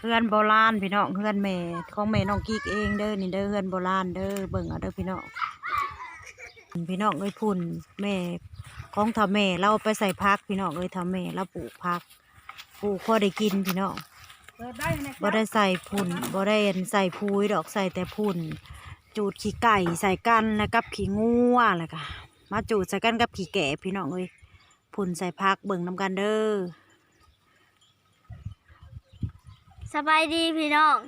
ເຮືອນໂບລານພີ່ນ້ອງ ເຮືອນແມ່ຂອງແມ່ນ້ອງກິກເອງເດີ ນີ້ເດີ ເຮືອນໂບລານເດີ ເບິ່ງເອົາເດີພີ່ນ້ອງ. ພີ່ນ້ອງເອີຍ ພຸ້ນແມ່ຂອງເຖົ້າແມ່ ລາວໄປໃສ່ຜັກພີ່ນ້ອງເອີຍ ເຖົ້າແມ່ລາວປູກຜັກ ປູກພໍໄດ້ກິນພີ່ນ້ອງ. ບໍ່ໄດ້ໃສ່ຝຸ່ນ ບໍ່ໄດ້ໃສ່ປຸ໋ຍດອກ ໃສ່ແຕ່ຝຸ່ນ ຈູດຂີ້ໄກ່ໃສ່ກັນ ແລ້ວກັບຂີ້ງົວ ແລ້ວກະມາຈູດໃສ່ກັນກັບຂີ້ແກບພີ່ນ້ອງເອີຍ. ຝຸ່ນໃສ່ຜັກ ເບິ່ງນຳກັນເດີ. ສະບາຍດີພີ່ນ້ອງ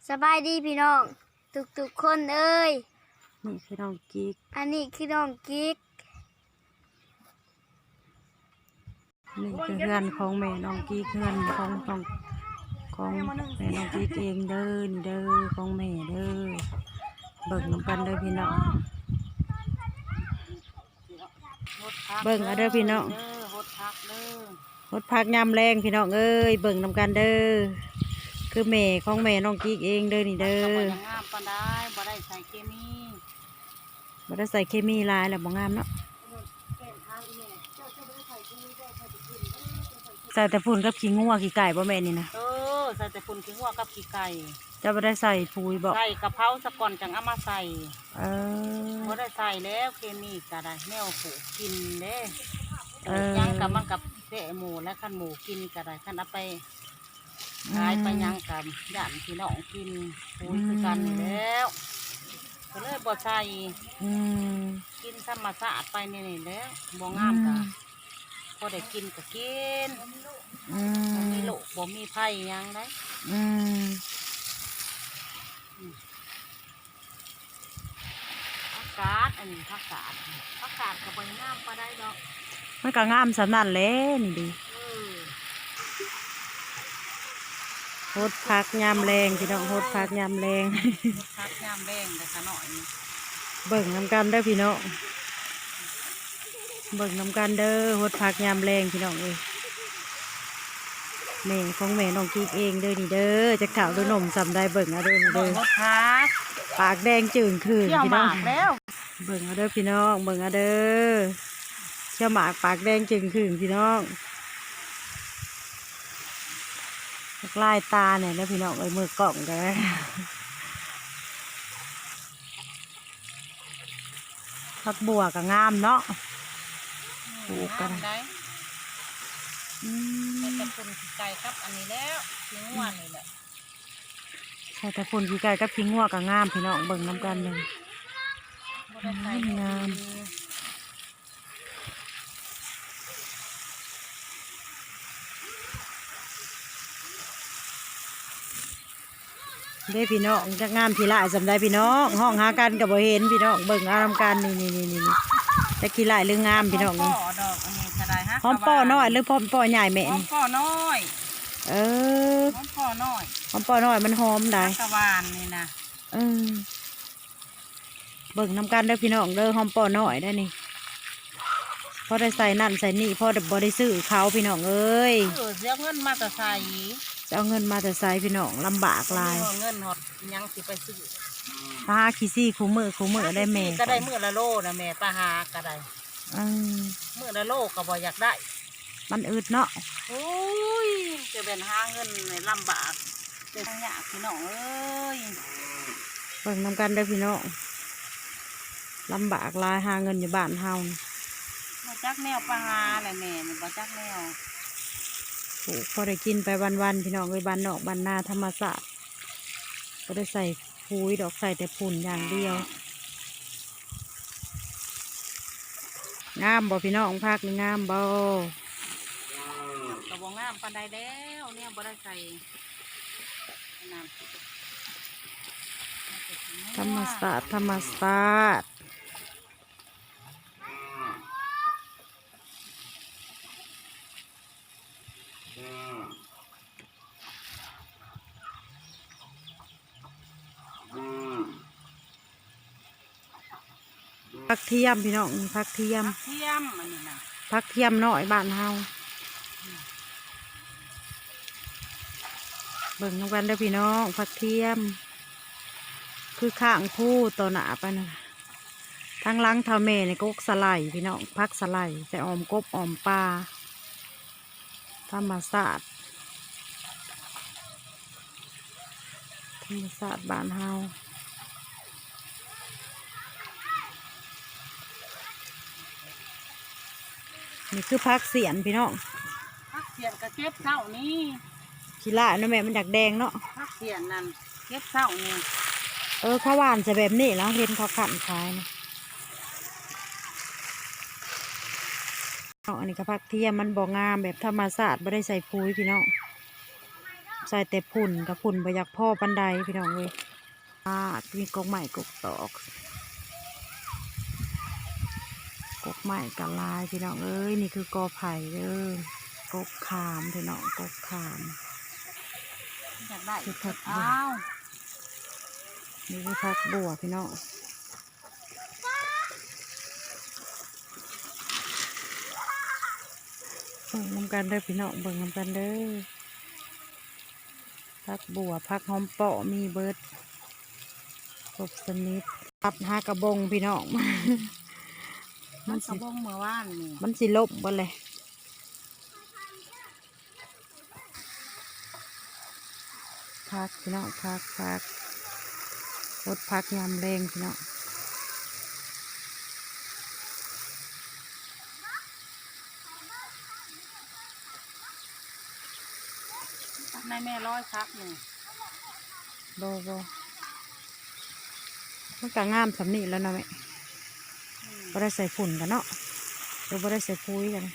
ສະບາຍດີພີ່ນ້ອງທຸກໆຄົນເອີຍ. ນີ້ຄືນ້ອງກິກ ອັນນີ້ຄືນ້ອງກິກ. ນີ້ຄືເຮືອນຂອງແມ່ນ້ອງກິກ ເຮືອນຂອງ ຂອງ ຂອງແມ່ນ້ອງກິກເອງເດີ ນີ້ເດີ ຂອງແມ່ເດີ. ເບິ່ງນຳກັນເດີພີ່ນ້ອງ ຫົດຜັກ ເບິ່ງເອົາເດີພີ່ນ້ອງ ເດີ ຫົດຜັກເດີ ຫົດຜັກຍາມແລງພີ່ນ້ອງເອີຍ. ເບິ່ງນຳກັນເດີ ຄືແມ່ຂອງແມ່ນ້ອງກິກເອງເດີ ນີ້ເດີ. ມັນກໍບໍ່ໄດ້ງາມປານໃດ ບໍ່ໄດ້ໃສ່ເຄມີ ບໍ່ໄດ້ໃສ່ເຄມີຫຼາຍແລ້ວບໍ່ງາມເນາະ. ໃສ່ແຕ່ຝຸ່ນກັບຂີ້ງົວຂີ້ໄກ່ບໍ່ແມ່ນີ້ນະ? ເອີ ໃສ່ແຕ່ຝຸ່ນຂີ້ງົວກັບຂີ້ໄກ່. ເຈົ້າບໍ່ໄດ້ໃສ່ປຸ໋ຍບໍ່? ໃສ່ກະເພົາສາກ່ອນຈັ່ງເອົາມາໃສ່. ເອີ ບໍ່ໄດ້ໃສ່ແລ້ວເຄມີກະໄດ້ ແນວປູກກິນເດ້. ເອີ ປູກຫຍັງກະມັນກະແຊະໝູ່ແລ້ວ ຄັນໝູ່ກິນກະໄດ້ ຄັນເອົາໄປ ອືມ ຂາຍໄປຫຍັງກະຢ້ານພີ່ນ້ອງກິນ ປຸ໋ຍຄືກັນນີ້ແຫຼ້ວ ອືມ ກະເລີຍບໍ່ໃສ່. ອືມ ກິນທຳມະຊາດໄປນີ້ແຫຼ້ວ ບໍ່ງາມກະ ອືມ ພໍໄດ້ກິນກະກິນ. ອືມ ບໍ່ມີໂລກບໍ່ມີໄພຫຍັງໃດ. ອືມ ອືມ ຜັກກາດ ອັນນີ້ຜັກກາດ ຜັກກາດກໍບໍ່ໄດ້ງາມປານໃດດອກ ມັນກໍງາມສ່ຳນັ້ນແຫຼະ ນີ້ເດ້. ເອີ ຫົດຜັກຍາມແລງພີ່ນ້ອງ ຫົດຜັກຍາມແລງ ຫົດຜັກຍາມແລງເດີຂະນ້ອຍ. ເບິ່ງນຳກັນເດີພີ່ນ້ອງ ເບິ່ງນຳກັນເດີ ຫົດຜັກຍາມແລງພີ່ນ້ອງເອີຍ. ແມ່ຂອງແມ່ນ້ອງກິກເອງເດີນີ້ເດີ ຈັກເຖົ້າຫຼືໜຸ່ມສ່ຳໃດ ເບິ່ງເອົາເດີນີ້ເດີ ຫົດຜັກ ປາກແດງຈຶ່ງຂຶ້ງພີ່ນ້ອງ. ເບິ່ງເອົາເດີພີ່ນ້ອງ ເບິ່ງເອົາເດີ ສ່ຽວໝາກປາກແດງຈຶ່ງຂຶ້ງພີ່ນ້ອງ. ຈັກລາຍຕາແດ່ເດີພີ່ນ້ອງເອີຍ ມືກ້ອງເດີ. ຜັກບົ່ວກໍງາມເນາະ ອືມ ປູກກໍໄດ້ ງາມໄດ໋. ອືມ ໃສ່ແຕ່ຝຸ່ນຂີ້ໄກ່ກັບອັນນີ້ແຫຼ້ວ ຂີ້ງົວນີ້ແຫຼະ ໃສ່ແຕ່ຝຸ່ນຂີ້ໄກ່ກັບຂີ້ງົວກໍງາມພີ່ນ້ອງ ເບິ່ງນຳກັນເດີ ບໍ່ໄດ້ໃສ່ ງາມ ງາມ. ເດ້ພີ່ນ້ອງ ຈັກງາມຂີ້ຫຼ້າຍສ່ຳໃດພີ່ນ້ອງ ຮ້ອງຫາກັນກໍບໍ່ເຫັນພີ່ນ້ອງ ເບິ່ງເອົານຳກັນ ນີ້ໆໆ ຈັກຂີ້ຫຼ້າຍຫຼືງາມພີ່ນ້ອງ. ຫອມປ້ໍ້ດອກອັນນີ້ກໍໄດ້ ຫອມປ້ໍ້ນ້ອຍຫຼືຫອມປ້ໍ້ໃຫຍ່ແມ່? ຫອມປ້ໍ້ນ້ອຍ ເອີ ຫອມປ້ໍ້ນ້ອຍ ຫອມປ້ໍ້ນ້ອຍມັນຫອມໄດ໋ ຜັກກະຫວານນີ້ນະ ເອີ. ເບິ່ງນຳກັນເດີພີ່ນ້ອງເດີ ຫອມປ້ໍ້ນ້ອຍໄດ໋ນີ້ ພໍໄດ້ໃສ່ນັ້ນໃສ່ນີ້ ພໍໄດ້ ບໍ່ໄດ້ຊື້ເຂົາພີ່ນ້ອງເອີຍ ເອີ ຊິເອົາເງິນມາແຕ່ໃສ? ຊິເອົາເງິນມາແຕ່ໃສພີ່ນ້ອງ ລຳບາກຫຼາຍ ບໍ່ມີເງິນຮອດຫຍັງຊິໄປຊື້ ໄປຫາຂີ້ຊີ້ຄູ່ມື້ຄູ່ມື້ໄດ໋ແມ່ ໄປຫາຂີ້ຊີ້ກໍໄດ້ມື້ລະໂລນະແມ່ ໄປຫາກໍໄດ້ ອືມ ມື້ລະໂລກໍບໍ່ຢາກໄດ້ ມັນອຶດເນາະ ໂອ້ຍ ຈະແມ່ນຫາເງິນນີ້ລຳບາກ ແຕ່ຍາກພີ່ນ້ອງເອີຍ ເບິ່ງນຳກັນເດີພີ່ນ້ອງ ລຳບາກຫຼາຍ ຫາເງິນຢູ່ບ້ານເຮົາ ບໍ່ຈັກແນວໄປຫາແຫຼະແມ່ນີ້ ບໍ່ຈັກແນວ ປູກພໍໄດ້ກິນໄປວັນໆ ພີ່ນ້ອງເອີຍ ບ້ານນອກບ້ານນາທຳມະຊາດ ບໍ່ໄດ້ໃສ່ປຸ໋ຍດອກ ໃສ່ແຕ່ຝຸ່ນຢ່າງດຽວ. ງາມບໍ່ພີ່ນ້ອງ ຜັກນີ້ງາມບໍ່? ກໍບໍ່ງາມປານໃດແລ້ວ ແນວບໍ່ໄດ້ໃສ່ ທຳມະຊາດ ທຳມະຊາດ. ຜັກທຽມພີ່ນ້ອງ ຜັກທຽມ ຜັກທຽມ ອັນນີ້ນະ ຜັກທຽມນ້ອຍບ້ານເຮົາ ເບິ່ງນຳກັນເດີພີ່ນ້ອງ ຜັກທຽມ ຄືຄ້າງພູຕໍ່ໜ້າໄປນະ ທາງຫຼັງເຖົ້າແມ່ນີ້ກໍກົກສະໄລພີ່ນ້ອງ ຜັກສະໄລ ໃສ່ອອມກົບອອມປາ. ທຳມະຊາດ ທຳມະຊາດບ້ານເຮົາ. ນີ້ຄືຜັກສຽນພີ່ນ້ອງ ຜັກສຽນກໍເກັບເຊົ້ານີ້ ຂີ້ລ້າຍເນາະແມ່ ມັນຢາກແດງເນາະ ຜັກສຽນນັ້ນເກັບເຊົ້ານີ້. ເອີ ເຂົາຫວ່ານໃສ່ແບບນີ້ແລ້ວ ເຫັນເຂົາຄັ້ນຂາຍນະ. ເນາະ ອັນນີ້ກໍຜັກທຽມ ມັນບໍ່ງາມ ແບບທຳມະຊາດ ບໍ່ໄດ້ໃສ່ປຸ໋ຍພີ່ນ້ອງ ໃສ່ແຕ່ຝຸ່ນ ກໍຝຸ່ນບໍ່ຢາກພໍປານໃດພີ່ນ້ອງເອີຍ. ອາ ມີກົກໄມ້ກົກຕອກ ກົກໄມ້ກໍຫຼາຍພີ່ນ້ອງເອີຍ. ນີ້ຄືກໍໄຜ່ເດີ ກົກຂາມພີ່ນ້ອງ ກົກຂາມ ຢາກໄດ້ ຄືຜັກບົວ ອ້າວ ນີ້ຄືຜັກບົວພີ່ນ້ອງ. ເບິ່ງນຳກັນເດີພີ່ນ້ອງ ເບິ່ງນຳກັນເດີ ຜັກບົວ ຜັກຫອມປ້ອ ມີເບິດ ຄົບຊະນິດ. ຕັດຫາກະບົງພີ່ນ້ອງ ມັນ ກະບົງເມື່ອວານນີ້ ມັນຊິລົ້ມເບິດເລີຍ. ຜັກພີ່ນ້ອງ ຜັກ ຜັກ ອົດຜັກຍາມແລງພີ່ນ້ອງ. ໃນແມ່ຮ້ອຍຜັກນີ້ ບໍ່ ບໍ່ ມັນກະງາມສ່ຳນີ້ແລ້ວເນາະແມ່. ອືມ ບໍ່ໄດ້ໃສ່ຝຸ່ນກັນເນາະ ຫຼືບໍ່ໄດ້ໃສ່ປຸ໋ຍກັນ.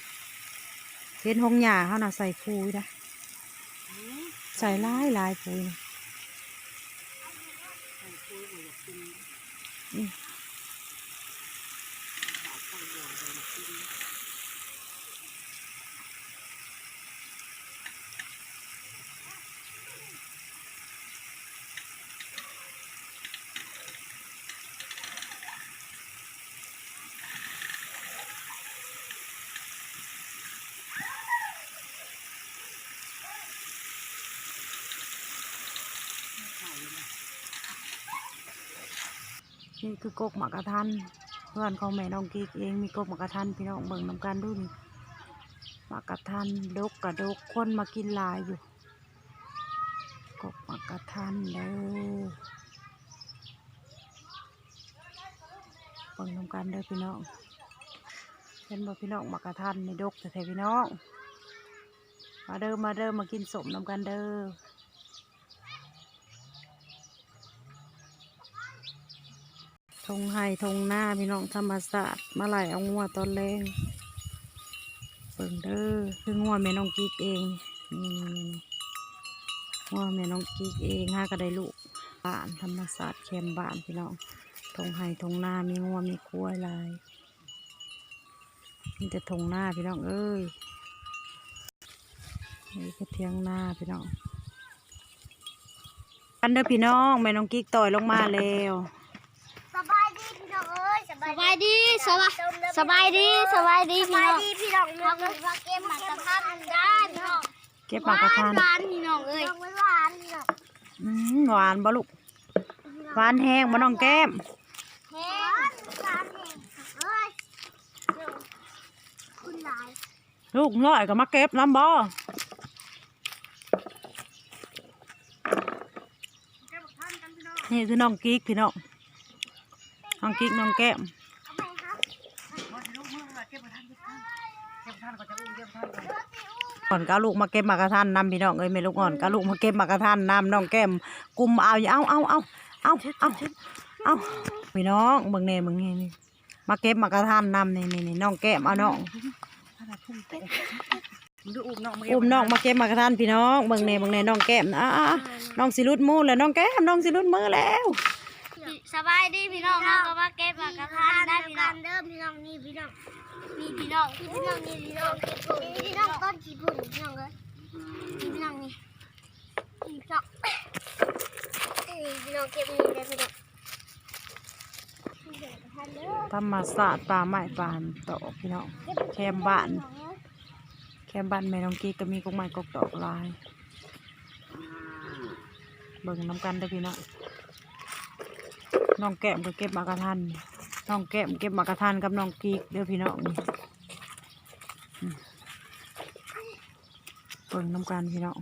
ເຫັນໂຮງຫຍ້າເຮົານະໃສ່ປຸ໋ຍນະ ອືມ ໃສ່ຫຼາຍໆປຸ໋ຍນະ. ອືມ ນີ້ຄືກົກໝາກກະທັນ ເຮືອນຂອງແມ່ນ້ອງກິກເອງ ມີກົກໝາກກະທັນພີ່ນ້ອງ ເບິ່ງນຳກັນດູນີ້. ໝາກກະທັນດົກກະດົກ ຄົນມາກິນຫຼາຍຢູ່ ກົກໝາກກະທັນເດີ. ເບິ່ງນຳກັນເດີພີ່ນ້ອງ ເຫັນບໍ່ພີ່ນ້ອງ ໝາກກະທັນນີ້ດົກແທ້ໆພີ່ນ້ອງ. ມາເດີ ມາເດີ ມາກິນສົ້ມນຳກັນເດີ. ທົ່ງໄຮ່ທົ່ງນາພີ່ນ້ອງ ທຳມະຊາດ ມາໄລ່ເອົາງົວຕອນແລງ. ເບິ່ງເດີ ຄືງົວແມ່ນ້ອງກິກເອງ ນີ້ ງົວແມ່ນ້ອງກິກເອງ ຫາກໍໄດ້ລູກບ້ານ ທຳມະຊາດແຄມບ້ານພີ່ນ້ອງ. ທົ່ງໄຮ່ທົ່ງນາ ມີງົວມີຄວາຍຫຼາຍ ມີແຕ່ທົ່ງນາພີ່ນ້ອງເອີຍ. ນີ້ຄືຖຽງນາພີ່ນ້ອງ ກັນເດີພີ່ນ້ອງ ແມ່ນ້ອງກິກຕ່ອຍລົງມາແລ້ວ. ສະບາຍດີພີ່ນ້ອງເອີຍ ສະບາຍດີ ສະບາຍດີ ສະບາຍດີພີ່ນ້ອງ ເຮົາກໍມາເກັບໝາກກະທັນກັນພີ່ນ້ອງ. ເກັບໝາກກະທັນ ຫວານໆພີ່ນ້ອງເອີຍ ຫວານໆພີ່ນ້ອງ. ອືມ ຫວານບໍ່ລູກ ຫວານແຮງບໍ່ນ້ອງແກ້ມ? ແຮງ ຫວານແຮງເອີຍ ຄົນຫຼາຍ. ລູກນ້ອຍກໍມາເກັບນຳບໍ່? ນີ້ຄືນ້ອງກິກພີ່ນ້ອງ ນ້ອງກິກ ນ້ອງແກ້ມ ອ່ອນກໍເອົາລູກມາເກັບໝາກກະທັນນຳພີ່ນ້ອງເອີຍ. ແມ່ລູກອ່ອນກໍເອົາລູກມາເກັບໝາກກະທັນນຳ ນ້ອງແກ້ມກຸມເອົາຢູ່ ເອົາ ເອົາ ເອົາ ເອົາ ເອົາ ເອົາ ພີ່ນ້ອງ ເບິ່ງແດ່ ເບິ່ງແດ່ ນີ້ ມາເກັບໝາກກະທັນນຳ ນີ້ ນີ້ ນີ້ ນ້ອງແກ້ມ ເອົານ້ອງ ອຸ້ມນ້ອງມາເກັບໝາກກະທັນພີ່ນ້ອງ ເບິ່ງແດ່ ເບິ່ງແດ່ ນ້ອງແກ້ມ ອ້າ ນ້ອງຊິຫຼຸດມືແລ້ວ ນ້ອງແກ້ມ ນ້ອງຊິຫຼຸດມືແລ້ວ. ສະບາຍດີພີ່ນ້ອງ ເຮົາກໍມາເກັບໝາກກະທັນນຳກັນເດີພີ່ນ້ອງ. ນີ້ພີ່ນ້ອງ ນີ້ພີ່ນ້ອງ ນີ້ພີ່ນ້ອງ ນີ້ພີ່ນ້ອງ ນີ້ພີ່ນ້ອງ ຕອນຂີ້ຝຸ່ນພີ່ນ້ອງເອີຍ ນີ້ພີ່ນ້ອງ ນີ້ພີ່ນ້ອງ ນີ້ພີ່ນ້ອງ ເກັບນີ້ເດີພີ່ນ້ອງ. ທຳມະຊາດ ປ່າໄມ້ປ່າຕອກພີ່ນ້ອງ ແຄມບ້ານ ແຄມບ້ານແມ່ນ້ອງກີກກໍມີກົກໄມ້ກົກຕອກຫຼາຍ ເບິ່ງນຳກັນເດີພີ່ນ້ອງ. ນ້ອງແກ້ມກໍເກັບໝາກກະທັນ ນ້ອງແກ້ມເກັບໝາກກະທັນກັບນ້ອງກີກເດີພີ່ນ້ອງ ນີ້ ອືມ. ເບິ່ງນຳກັນພີ່ນ້ອງ.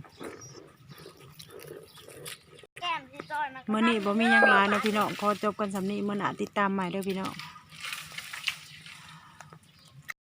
ມື້ນີ້ບໍ່ມີຫຍັງຫຼາຍເນາະພີ່ນ້ອງ, ຂໍຈົບກັນສ່ຳນີ້, ມື້ໜ້າຕິດຕາມໃໝ່ເດີພີ່ນ້ອງ.